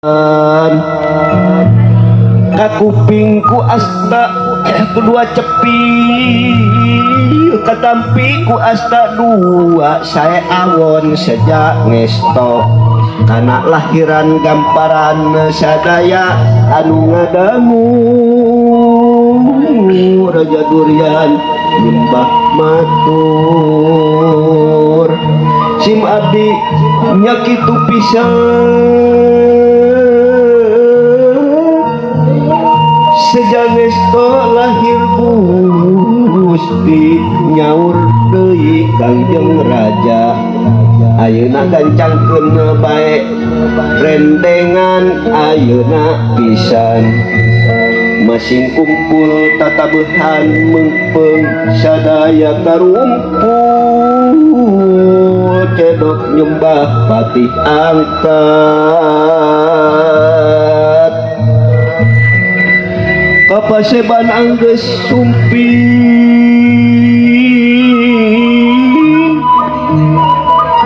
Ka kuping ku asta kedua cepi, katampi ku asta dua. Saya awon sejak ngesto karena lahiran gamparan sadaya anu ngadangu. Raja Durian nyembah matur, sim abdi nya kitu pisan. Sejak ngesto lahir Gusti. Nyaur deui Kangjeng Raja, ayeuna gancangkeun bae rendengan, ayeuna pisan masing kumpul tatabehan meungpeung sadaya karumpul cedok nyembah patih angkat. Kapaseban anggeus sumping,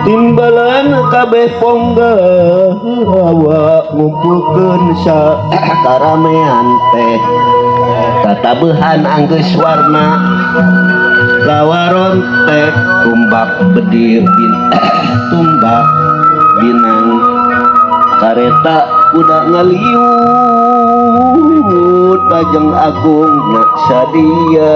timbalan kabeh ponggawa ngumpulkeun sa karamean teh. Tatabehan anggeus warna lawaron teh, tumbak bedil bin tumbak binang, kareta kuda ngaliut, pajeng agung nak sadia.